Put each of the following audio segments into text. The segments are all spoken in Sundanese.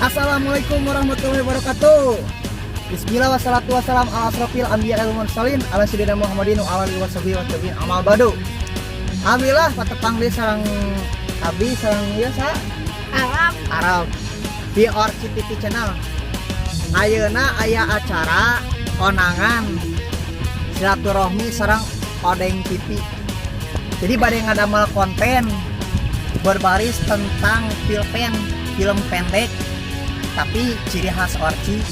Assalamualaikum warahmatullahi wabarakatuh. Bismillah wassalatu wassalam ala asrofil anbiya wal mursalin ala sayyidina Muhammadin wa ala alihi washabihi wa tabi'in amma ba'du. Alhamdulillah patepang deui sareng abdi sareng ieu sa Arab. Arab di Orci TV channel. Ayeuna aya acara konangan silaturahmi sareng Odeng TV. Jadi bade ngadamel konten berbaris tentang film, film pendek, tapi ciri khas Orci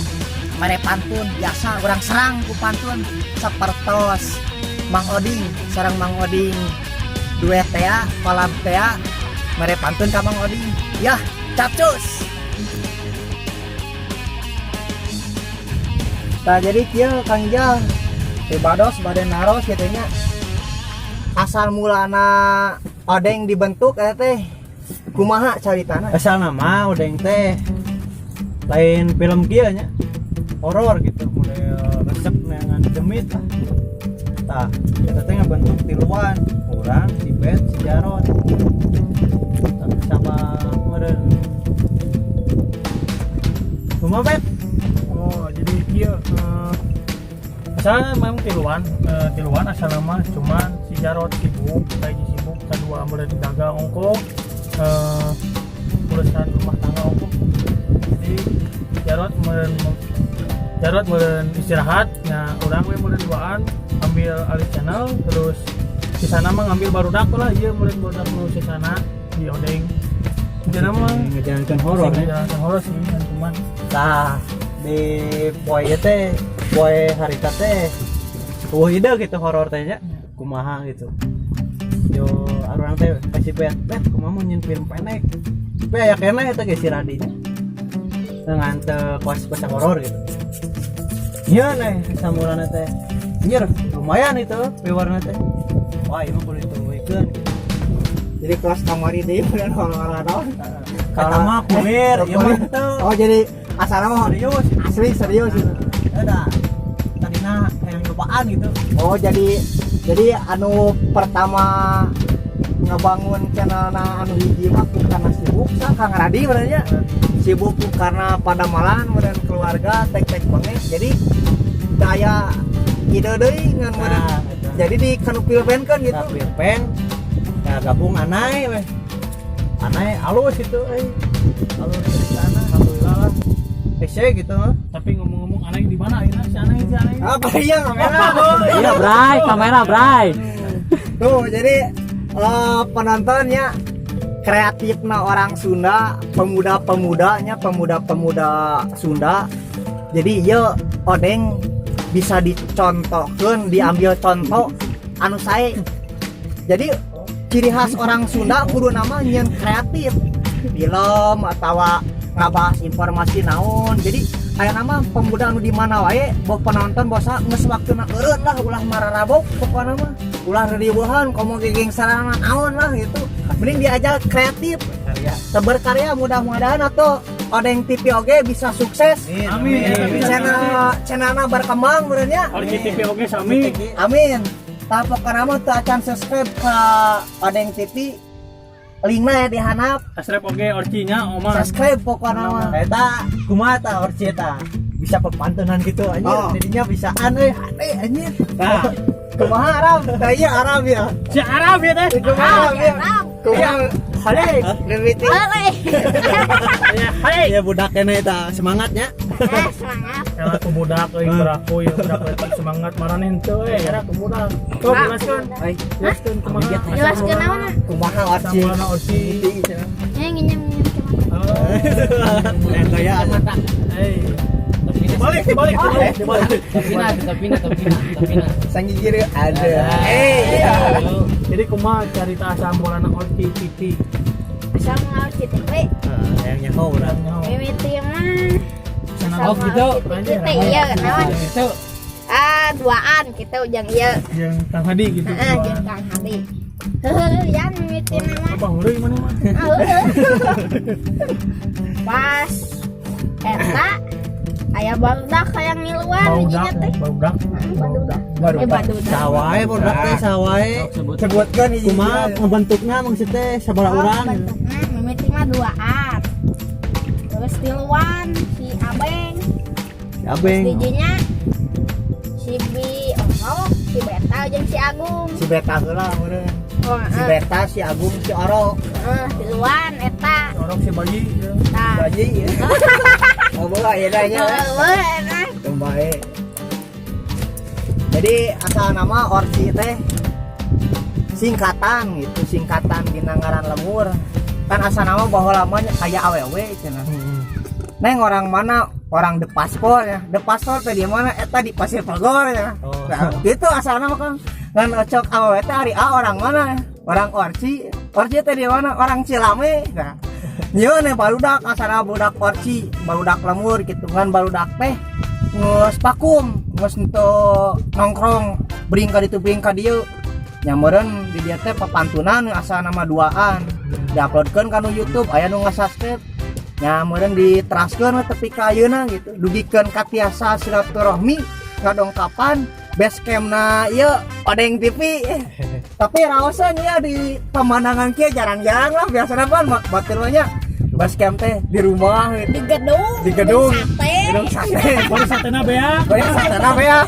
mere pantun. Biasa urang serang ku pantun sapertos Mang Oding sareng Mang Oding duet tea kolab tea mere pantun ka Mang Oding ya. Capcus. Nah, jadi kieu Kang Ijal, pribados bade naros gitu nya, asal mulana Odeng dibentuk eta teh kumaha caritana? Asal nama Odeng teh lain film kieu nya, horor gitu, model resep neangan demit lah. Tah, kita teh ngabentuk tiluan urang, si Bet, si Jarot, tapi sama meureun kumaha, Bet? Oh, jadi kieu asalnya memang tiluan, tiluan asal nama, cuman si Jarot sibuk, kayak sibuk, kedua meureun dagang ongkoh, urusan rumah tangga ongkoh. Jadi Jarot meureun istirahat, ya urang we meureun duaan ambil alih channel, terus di sana mah ngambil barudak lah, iya meureun barudak nu di sana di Odeng. Jadi mah ngejalankan horor ya. Jalan horor sih, kan cuman Tah, di poe ieu teh, poe harita teh euweuh ide gitu horor teh nya kumaha gitu. Yo urang teh kasih Bet, Bet, kumaha mun nyieun film pendek, tapi aya keneh eta ge si Radi nya ngan teu kos kos horor gitu. Iya nih samulana teh anjir lumayan itu viewerna teh, wah ini mah kudu ditungguikeun gitu. Jadi kelas kamari deui bener horor naon? Kata mah kulir ieu mah teu. Oh, jadi asalnya mah serius. Asli serius itu. Ada tadina yang nyobaan gitu. Oh, jadi anu pertama ngebangun channel na anu hiji mah ku karena sibuk sa Kang Radi benernya sibuk ku karena padamalan meureun keluarga tek-tek banget, jadi daya ide deui ngan meureun Nah, eta. Jadi di kanu pilpen kan gitu. Nah, pilpen ya gabung anai weh, anai alus itu euy, alus ceritana, alhamdulillah lah hese gitu. Tapi ngomong-ngomong aneh di mana ayeuna si aneh, si aneh? Apa iya kamera? Iya, Bray, kamera, Bray. Tuh, jadi penontonnya kreatifna orang Sunda, pemuda-pemudanya, pemuda-pemuda Sunda. Jadi ya Odeng bisa dicontohkan, diambil contoh anu sae. Jadi ciri khas orang Sunda kudu nama nyeun kreatif film atau ngabahas informasi naon. Jadi aya nama pemuda anu di mana wae boh penonton bosa geus waktuna eureun lah, ulah mararabok pokona mah, ulah ririweuhan komo gegeng sarana naon lah gitu, mending diajak kreatif karya berkarya. Mudah-mudahan atau Odeng TV oge bisa sukses. Amin. Channel channelna berkembang benernya. Orci TV oge sami. Amin. Tah, pokokna mah teu acan subscribe ke Odeng TV, linkna ya di handap. Subscribe oge Orci nya oma. Subscribe pokokna mah. Eta kumaha ta Orci eta bisa pepantunan gitu anjir? Oh. Jadinya bisaan euy, hade anjir. Nah, kumaha Arab? Tah iya Arab ya. Si Arab ya teh. Kumaha Arab ya? Arab. Kumaha hade lebih Oleh. Ya, hai. Ya budak kene eta semangatnya. Ah, semangat. Era ku budak euy, beraku ya budak leutik semangat maraneh henteu euy, era ku budak. Tuh jelaskeun. Ai. Jelaskeun kumaha. Jelaskeun naon? Kumaha Orci? Samulana Orci. Ya nginjem nginjem. Oh. Eta ya. Eh. Dibalik, dibalik, dibalik, dibalik. Tapina, tapina, tapina, tapina. Sanggigir ada eh iya. Jadi kumaha carita asal mulana Orci TV? Asal mulana TV. Yang nyaho urang. Mimiti mah. Sana. Oh, gitu. Kita iya naon? Itu Ah, duaan kita ujang ieu. Yang Kang Hadi gitu. Heeh, jeung Kang Hadi. Heuh, ya mimiti mah. Apa heureuy mana mah? Ah, heuh. Pas eta aya barudak hayang ngiluan Barudak, didinya teh. Barudak. Heeh, barudak. Baru Eh, barudak. Sawae budak teh sawae. Sebutkan hiji. Kumaha ngebentukna maksudnya sabaraha Oh, urang? bentukna mimiti mah duaan. Terus Geus tiluan si Abeng. Si Abeng. Dijinya si Bi Orok, si Beta jeung si Agung. Si Beta heula meureun. Oh, Si Beta, si Agung, si Orok. Heeh, tiluan eta. Orang si bayi ya. Tah. Bayi. Oh, bawa ya nya. Heueuh eta. Teu bae. Jadi asal nama Orci teh singkatan gitu, singkatan dina ngaran lembur. Kan asal nama bahwa lamanya kayak awewe cenah. Neng orang mana? Orang De Paspor ya. De Paspor teh di mana? Eta di Pasir Pagor ya. Oh. Nah, itu asal nama kan. Ngan ocok awewe teh ari A orang mana? Orang Orci. Orci teh di mana? Orang Cilame. Nah, nyeun nih barudak asal budak Orci, barudak lembur gitu kan, barudak teh geus vakum, geus henteu nongkrong, bring ka ditu bring ka dieu. Nya meureun di dieu teh papantunan asal nama duaan. Diuploadkeun ka nu YouTube, aya nu nga-subscribe. Nya meureun diteraskeun we tepi ka ayeuna gitu. Dugikeun ka tiasa silaturahmi ngadongkapan base campna ieu Odeng TV. Tapi raosan ya di pemandangan kieu jarang-jarang lah, biasanya kan batur mah nya base camp teh di rumah gitu. Di gedung. Di gedung. Sate. Gedung sate. Baru satena beak. Banyak sate apa ya?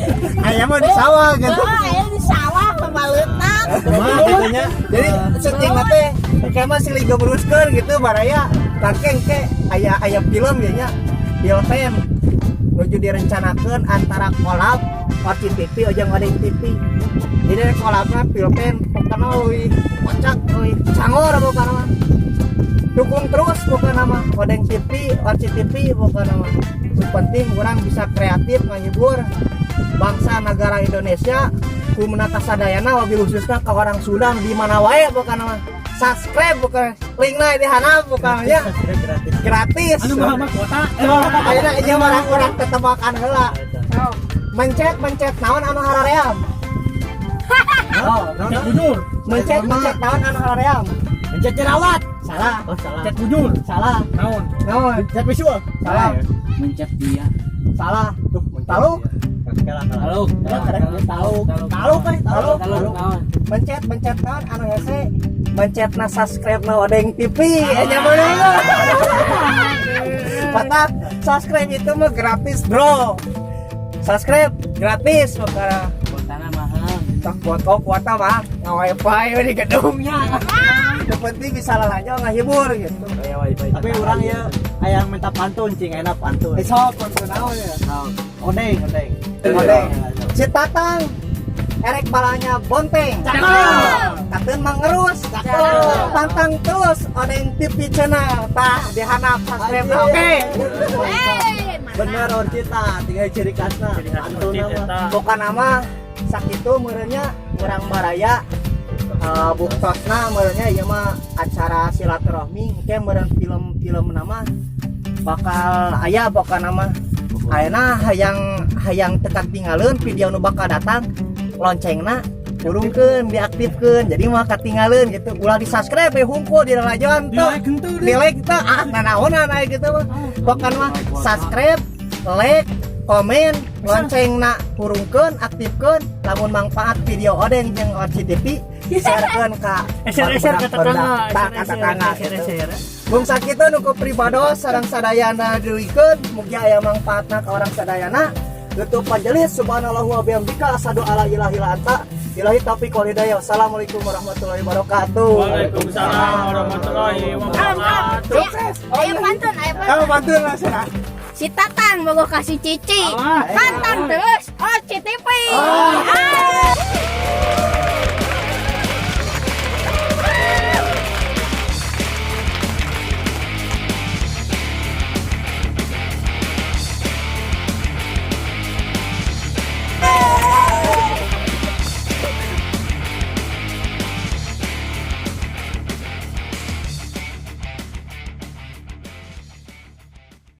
Ayam mah di sawah gitu. Oh, aya di sawah pabaletak. Kumaha gitu nya? Jadi syuting teh kayak masih liga beruskeun gitu baraya. Kakeng ke aya aya film ya nya. Film nuju direncanakeun antara kolab Orci TV jeung Odeng TV. Jadi kolabna film pokokna leuwih kocak, leuwih cangor pokokna mah. Dukung terus pokokna mah Odeng TV, Orci TV pokokna mah. Yang penting orang bisa kreatif ngahibur bangsa negara Indonesia ku menata sadayana, wabil khususnya ke orang Sunda di mana wae pokokna mah. Subscribe bukan linkna di handap bukan ya. Gratis. Gratis. Anu mah mah kuota. Ayeuna ieu mah urang tetebakan heula. Oh. Mencet mencet naon anu haraream? Oh, Mencet bujur. Mencet mencet naon anu haraream? Mencet jerawat. Salah. Oh, salah. Mencet bujur. Salah. Naon? Naon? Mencet visual. Salah. Mencet dia. Salah. Tuh, mencet Tahu? dia. Kalah, kalah. Halo. Tahu. Tahu kan? Tahu. Halo. Naon? Mencet mencet naon anu hese? Mencet na subscribe na Odeng TV. Eh, nyaman. Mata subscribe itu mah gratis, bro. Subscribe gratis pokoknya. Kuotana mahal. Tak buat, oh, kuota mah nggak wifi we di gedungnya. Yang penting bisa lalajo ngahibur gitu. Kayak wifi. Tapi orang ya hayang minta pantun cing, enak pantun. Eh, sok pantun naon ya? Odeng, odeng. Odeng. Si Tatang erek balanya bonteng. Cakep. Kateun mangerus. Cakep. Pantang terus Odeng TV channel. Tah dihandap subscribe. Oke. Eh, mana? Bener Orcita, tinggal ciri khasna. Ciri khas Pantun Orchid nama. eta. Bukan nama sakitu meureunnya urang baraya, buktosna meureunnya ieu mah acara silaturahmi engke meureun film-film nama bakal aya. Pokona mah ayeuna hayang hayang teu katinggaleun video nu bakal datang, loncengna hurungkeun, diaktifkeun, jadi mah katinggaleun gitu. Ulah di subscribe we hungkul di lalajoan Di tuh. like henteu Di like teh ah nanaonan aya gitu mah. Pokona mah subscribe, like, komen, loncengna hurungkeun, aktifkeun. Lamun manfaat video Odeng jeung Orci TV, sharekeun ka Share share ke tetangga. tah, ka tetangga Share gitu. Share. Bung sakitu nu ku pribados sareng sadayana diluikeun, mugi aya mangfaatna ka urang sadayana. Tutup majelis, subhanallah wa bihamdika asyhadu alla ilaha illa anta, billahi taufiq wal hidayah. Wassalamualaikum warahmatullahi wabarakatuh. Waalaikumsalam warahmatullahi wabarakatuh. Sukses. Ayo pantun, ayo pantun. Kamu pantun lah sana. Si Tatang bogoh ka si Cici. Ah. Pantang terus Orci TV. Ah.